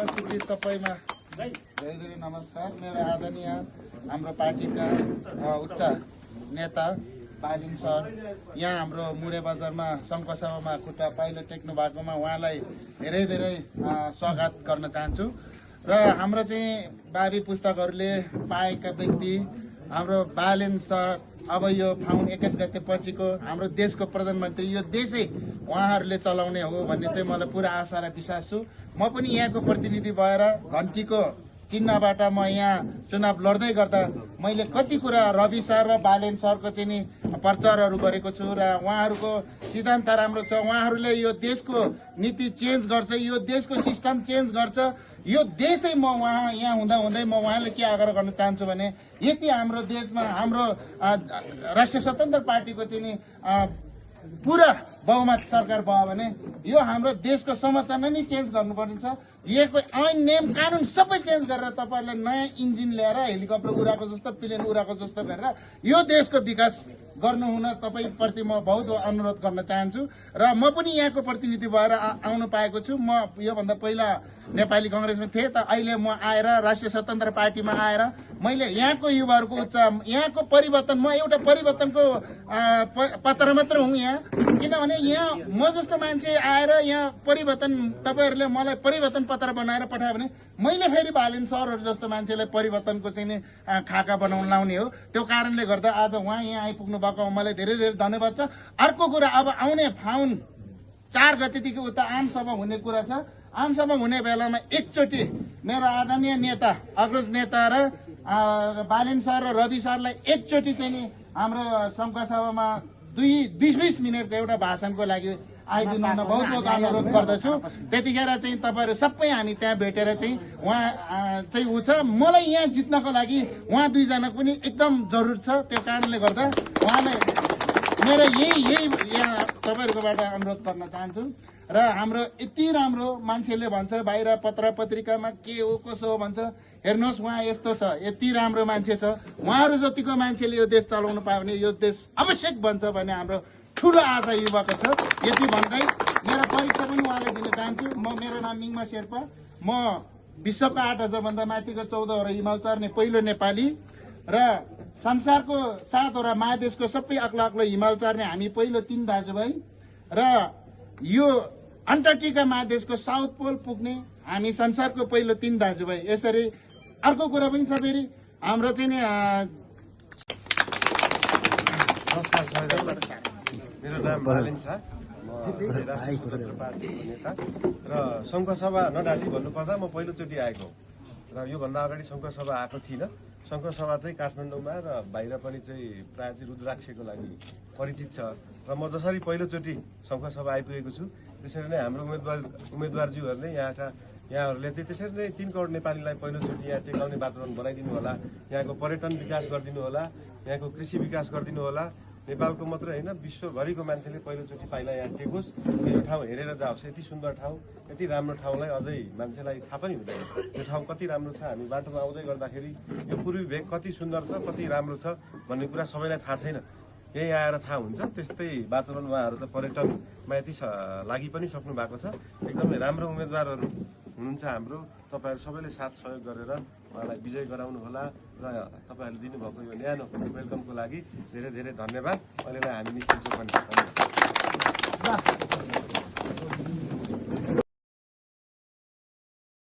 उपस्थिति सबैमा धेरै धेरै नमस्कार। मेरो आदरणीय हाम्रो पार्टीका उच्च नेता बालिन सर यहाँ हाम्रो मुडे बजारमा शङ्खसभामा खुट्टा पाइलो टेक्नु भएकोमा उहाँलाई धेरै धेरै स्वागत गर्न चाहन्छु। र हाम्रो चाहिँ भावी पुस्तकहरूले पाएका व्यक्ति हाम्रो बालिन सर अब यो फाउन 21 गते पछिको हाम्रो देशको प्रधानमन्त्री, यो देशै उहाँहरूले चलाउने हो भन्ने चाहिँ मलाई पुरा आशा र विश्वास छु। म पनि यहाँको प्रतिनिधि भएर घन्टीको चिन्हबाट म यहाँ चुनाव लड्दै गर्दा मैले कति कुरा रवि सर र बालेन सरको चाहिँ नि प्रचारहरू गरेको छु र उहाँहरूको सिद्धान्त राम्रो छ। उहाँहरूले यो देशको नीति चेन्ज गर्छ, यो देशको सिस्टम चेन्ज गर्छ। यो देशै म यहाँ हुँदा हुँदै म उहाँले के आग्रह गर्न चाहन्छु भने यति हाम्रो देशमा हाम्रो राष्ट्रिय स्वतन्त्र पार्टीको चाहिँ नि पुरा बहुमत सरकार भयो भने यो हाम्रो देशको संरचना नै चेन्ज गर्नुपर्ने छ। यहाँको ऐन नियम कानुन सबै चेन्ज गरेर तपाईँहरूले नयाँ इन्जिन ल्याएर हेलिकप्टर उडाएको जस्तो प्लेन उडाएको जस्तो गरेर यो देशको विकास गर्नु हुन तपाईँप्रति म बहुत अनुरोध गर्न चाहन्छु। र म पनि यहाँको प्रतिनिधि भएर आउनु पाएको छु। म योभन्दा पहिला नेपाली कङ्ग्रेसमा थिएँ, त अहिले म आएर राष्ट्रिय स्वतन्त्र पार्टीमा आएर मैले यहाँको युवाहरूको यहाँको परिवर्तन, म एउटा परिवर्तनको पत्र मात्र हुँ यहाँ। किनभने यहाँ म जस्तो मान्छे आएर यहाँ परिवर्तन, तपाईँहरूले मलाई परिवर्तन पत्र बनाएर पठायो भने मैले फेरि बालिन सरहरू जस्तो मान्छेलाई परिवर्तनको चाहिँ नि खाका बनाउन लाउने हो। त्यो कारणले गर्दा आज उहाँ यहाँ आइपुग्नु भएको मलाई धेरै धेरै धन्यवाद छ। अर्को कुरा, अब आउने फाउन 4 गतेदेखि उता आमसभा हुने कुरा छ। आमसभा हुने बेलामा एकचोटि मेरो आदरणीय नेता अग्रज नेता र बालिन सर र रवि सरलाई एकचोटि चाहिँ नि हाम्रो शङ्खसभामा 20-20 मिनटको एउटा भाषणको लागि आइदिनु हुन बहुत बहुत अनुरोध गर्दछु। त्यतिखेर चाहिँ तपाईँहरू सबै हामी त्यहाँ भेटेर चाहिँ उहाँ चाहिँ ऊ छ। मलाई यहाँ जित्नको लागि उहाँ दुईजनाको पनि एकदम जरुर छ। त्यो कारणले गर्दा उहाँलाई मेरो यही यहाँ तपाईँहरूकोबाट अनुरोध गर्न चाहन्छु। र हाम्रो यति राम्रो मान्छेले भन्छ बाहिर पत्र पत्रिकामा के हो कसो हो भन्छ, हेर्नुहोस् उहाँ यस्तो छ, यति राम्रो मान्छे छ। उहाँहरू जतिको मान्छेले यो देश चलाउनु पायो भने यो देश आवश्यक बन्छ भन्ने हाम्रो ठुलो आशा युवाको छ। यति भन्दै मेरो परीक्षा पनि उहाँले दिन चाहन्छु। मेरो नाम मिङमा शेर्पा, म विश्वको 8000 भन्दा माथिको 14वटा हिमाल चढ्ने पहिलो नेपाली र संसारको 7वटा महादेशको सबै अग्लो अग्लो हिमाल चढ्ने हामी पहिलो 3 दाजुभाइ र यो अन्टार्कटिका महादेशको साउथ पोल पुग्ने हामी संसारको पहिलो 3 दाजुभाइ। यसरी अर्को कुरा पनि छ फेरि हाम्रो चाहिँ नि मेरो नाम बालिन छ, म राष्ट्रिय स्वतन्त्र पार्टीको नेता र शङ्खसभा नडाली भन्नुपर्दा म पहिलोचोटि आएको र योभन्दा अगाडि शङ्खसभा आएको थिइनँ। शङ्खसभा चाहिँ काठमाडौँमा र बाहिर पनि चाहिँ प्रायः चाहिँ रुद्राक्षको लागि परिचित छ र म जसरी पहिलोचोटि शङ्खसभा आइपुगेको छु त्यसरी नै हाम्रो उम्मेदवारज्यूहरूले यहाँहरूले चाहिँ त्यसरी नै 3 करोड नेपालीलाई पहिलोचोटि यहाँ टेकाउने वातावरण बनाइदिनु होला, यहाँको पर्यटन विकास गरिदिनु होला, यहाँको कृषि विकास गरिदिनु होला। नेपालको मात्र होइन विश्वभरिको मान्छेले पहिलोचोटि पाइला यहाँ टेकोस्, यो ठाउँ हेरेर जाओस्। यति सुन्दर ठाउँ, यति राम्रो ठाउँलाई अझै मान्छेलाई थाहा पनि हुँदैन यो ठाउँ कति राम्रो छ। हामी बाटोमा आउँदै गर्दाखेरि यो पूर्वी भेग कति सुन्दर छ, कति राम्रो छ भन्ने कुरा सबैलाई थाहा छैन, यही आएर थाहा हुन्छ। त्यस्तै वातावरण उहाँहरू त पर्यटनमा यति लागि पनि सक्नु भएको छ। एकदमै राम्रो उम्मेदवारहरू हुनुहुन्छ हाम्रो। तपाईँहरू सबैले साथ सहयोग गरेर उहाँलाई विजय गराउनु होला र तपाईँहरूले दिनुभएको यो न्यानो वेलकमको लागि धेरै धेरै धन्यवाद। अहिलेलाई हामी निस्किन्छौँ पनि।